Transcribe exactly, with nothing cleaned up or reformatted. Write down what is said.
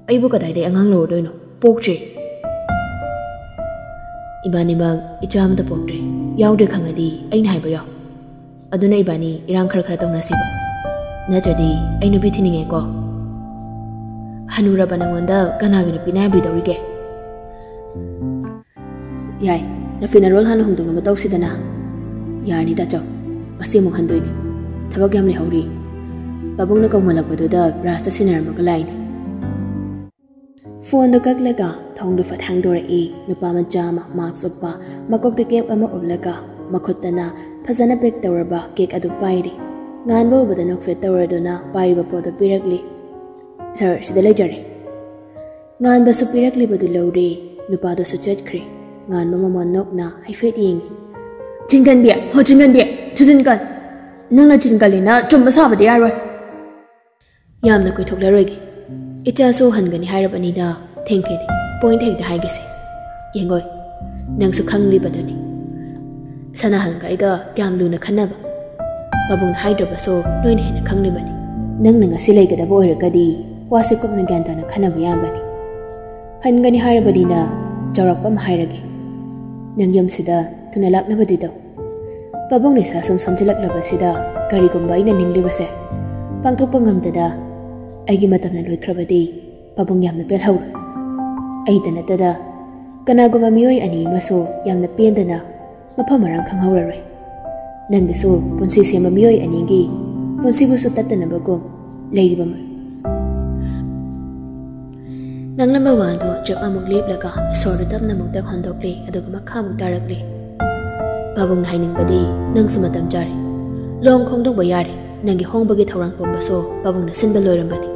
ꯑꯩꯕꯨ ꯀꯗꯥꯏꯗꯩ ꯑꯉꯥꯡ ꯂꯧꯔꯨꯗꯣꯏꯅꯣ? ꯄꯣꯛꯇ꯭ꯔꯤ꯫ ꯏꯕꯥꯅꯤꯃꯛ ꯏꯆꯥ ꯑꯃꯇ ꯄꯣꯛꯇ꯭ꯔꯤ꯫ ꯌꯥꯎꯗ꯭ꯔꯦ ꯈꯪꯉꯗꯤ ꯑꯩꯅ ꯍꯥꯏꯕ ꯌꯥꯎ꯫ ꯑꯗꯨꯅ ꯏꯕꯥꯅꯤ ꯏꯔꯥꯡ ꯈꯔ ꯈꯔ ꯇꯧꯅꯁꯤꯕ꯫ ꯅꯠꯇ꯭ꯔꯗꯤ ꯑꯩ ꯅꯨꯄꯤ ꯊꯤꯅꯤꯡꯉꯦꯀꯣ꯫ ꯍꯅꯨꯔꯕ ꯅꯪꯉꯣꯟꯗ ꯀꯅꯥꯒꯤ ꯅꯨꯄꯤꯅ ꯌꯥꯕꯤꯗꯧꯔꯤꯒꯦ? ꯌꯥꯏ, ꯔꯐꯤꯅ ꯔꯣꯜ ꯍꯥꯟꯅ ꯍꯣꯡꯗꯣꯛꯅꯕ ꯇꯧꯁꯤꯗꯅ꯫ ꯌꯥꯔꯅꯤ ꯇꯥꯆꯧ, ꯉꯁꯤ ꯑꯃꯨꯛ ꯍꯟꯗꯣꯏꯅꯤ꯫ ꯊꯕꯛ ꯌꯥꯝ ꯂꯩꯍꯧꯔꯤ꯫ ꯄꯥꯕꯨꯡꯅ ꯀꯧꯃꯜꯂꯛꯄꯗꯨꯗ ꯕ꯭ꯔꯥꯁꯇ ꯁꯤꯟꯅꯔꯝꯃꯒ ꯂꯥꯛꯏꯅꯤ꯫ ꯐꯣꯟꯗꯣ ꯀꯛꯂꯒ ꯊꯣꯡꯗꯣ ꯐꯠ ꯍꯥꯡꯗꯣꯔꯛꯏ꯫ ꯅꯨꯄꯥ ꯃꯆꯥ ꯑꯃ ꯃꯥꯛꯁ ꯎꯞꯄ, ꯃꯀꯣꯛꯇ ꯀꯦꯞ ꯑꯃ ꯎꯞꯂꯒ, ꯃꯈꯨꯠꯇꯅ ꯐꯖꯅ ꯄꯦꯛ ꯇꯧꯔꯕ ꯀꯦꯛ ꯑꯗꯨ ꯄꯥꯏꯔꯤ꯫ ꯉꯥꯟꯕ ꯎꯕꯗ ꯅꯣꯛꯐꯦꯠ ꯇꯧꯔꯗꯨꯅ ꯄꯥꯏꯔꯤꯕ ꯄꯣꯠꯇꯣ ꯄꯤꯔꯛꯂꯤ꯫ "ꯁꯥꯔ, ꯁꯤꯗ ꯂꯩꯖꯔꯦ꯫" ꯉꯥꯟꯕꯁꯨ ꯄꯤꯔꯛꯂꯤꯕꯗꯨ ꯂꯧꯔꯦ꯫ ꯅꯨꯄꯥꯗꯨꯁꯨ ꯆꯠꯈ꯭ꯔꯦ꯫ ꯉꯥꯟꯕ ꯃꯃꯣꯟ ꯅꯣꯛꯅ ꯍꯥꯏꯐꯦꯠ ꯌꯦꯡꯉꯤ꯫ "ꯆꯤꯡꯒꯟꯕꯤ, ꯍꯣ ꯆꯤꯡꯒꯟꯕꯤ, ꯊꯨꯖꯤꯟ ꯀꯟ꯫ ꯅꯪꯅ ꯆꯤꯟ ꯀꯜꯂꯤꯅ ꯆꯨꯝꯕ ꯁꯥꯕꯗꯤ ꯌꯥꯔꯣꯏ꯫" "ꯌꯥꯝꯅ ꯀꯨꯏꯊꯣꯛꯂꯔꯣꯏꯒꯦ꯫ ꯏꯆꯥꯁꯨ ꯍꯟꯒꯅꯤ ꯍꯥꯏꯔꯕꯅꯤꯅ ꯊꯦꯡꯈꯤꯅꯤ꯫ ꯄꯣꯏꯟꯠ ꯍꯦꯛꯇ ꯍꯥꯏꯒꯦꯁꯦ꯫ ꯌꯦꯡꯉꯣꯏ, ꯅꯪꯁꯨ ꯈꯪꯂꯤꯕꯗꯨꯅꯤ꯫ ꯁꯅꯥꯍꯟꯒ ꯑꯩꯒ ꯀꯌꯥꯝ ꯂꯨꯅ ꯈꯟꯅꯕ꯫ ꯄꯥꯕꯨꯡꯅ ꯍꯥꯏꯗ꯭ꯔꯕꯁꯨ ꯅꯣꯏꯅ ꯍꯦꯟꯅ ꯈꯪꯂꯤꯕꯅꯤ꯫ ꯅꯪꯅ ꯉꯁꯤ ꯂꯩꯒꯗꯕ ꯑꯣꯏꯔꯒꯗꯤ ꯋꯥꯁꯦ ꯀꯨꯞꯅ ꯒ꯭ꯌꯥꯟ ꯇꯥꯅ ꯈꯟꯅꯕ ꯌꯥꯕꯅꯤ꯫ ꯍꯟꯒꯅꯤ ꯍꯥꯏꯔꯕꯅꯤꯅ ꯆꯥꯎꯔꯥꯛꯄ ꯑꯃ ꯍꯥꯏꯔꯒꯦ꯫ ꯅꯪ ꯌꯨꯝꯁꯤꯗ ꯊꯨꯅ ꯂꯥꯛꯅꯕꯗꯤ ꯇꯧ꯫ ꯄꯥꯕꯨꯡ ꯅꯤꯁꯥ ꯁꯨꯝ ꯁꯣꯟꯖꯤꯜꯂꯛꯂꯕꯁꯤꯗ ꯀꯔꯤꯒꯨꯝꯕ ꯑꯩꯅ ꯅꯤꯡꯂꯤꯕꯁꯦ ꯄꯥꯡꯊꯣꯛꯄ ꯉꯝꯗꯅ ꯑꯩꯒꯤ ꯃꯇꯝꯅ ꯂꯣꯏꯈ꯭ꯔꯕꯗꯤ ꯄꯥꯕꯨꯡ ꯌꯥꯝꯅ ꯄꯦꯜꯍꯧꯔꯣꯏ꯫ ꯑꯩꯇ ꯅꯠꯇꯅ ꯀꯅꯥꯒꯨꯝꯕ ꯃꯤꯑꯣꯏ ꯑꯅꯤ ꯑꯃꯁꯨ ꯌꯥꯝꯅ ꯄꯦꯟꯗꯅ ꯃꯐꯝ ꯃꯔꯥꯡ ꯈꯪꯍꯧꯔꯔꯣꯏ꯫ ꯅꯪꯒꯤꯁꯨ ꯄꯨꯟꯁꯤ ꯁꯦꯝꯕ ꯃꯤꯑꯣꯏ ꯑꯅꯤꯒꯤ ꯄꯨꯟꯁꯤꯕꯨꯁꯨ ꯇꯠꯇꯅꯕꯒꯨꯝ ꯂꯩꯔꯤꯕ ꯃꯔꯨꯞ꯫ ꯉꯥꯡꯂꯝꯕ ꯋꯥꯗꯨ ꯆꯞ ꯑꯃꯨꯛ ꯂꯦꯞꯂꯒ ꯁꯣꯔꯗꯨ ꯇꯞꯅ ꯑꯃꯨꯛꯇꯪ ꯍꯣꯟꯗꯣꯛꯂꯦ, ꯑꯗꯨꯒ ꯃꯈꯥ ꯑꯃꯨꯛ ꯇꯥꯔꯛꯂꯦ꯫ "ꯄꯥꯕꯨꯡꯅ ꯍꯥꯏꯅꯤꯡꯕꯗꯤ ꯅꯪꯁꯨ ꯃꯇꯝ ꯆꯥꯔꯦ꯫ ꯂꯨꯍꯣꯡ ꯈꯣꯡꯗꯣꯡꯕ ꯌꯥꯔꯦ꯫ ꯅꯪꯒꯤ ꯍꯣꯡꯕꯒꯤ ꯊꯧꯔꯥꯡ ꯄꯨꯝꯕꯁꯨ ꯄꯥꯕꯨꯡꯅ ꯁꯤꯟꯕ ꯂꯣꯏꯔꯝꯕꯅꯤ꯫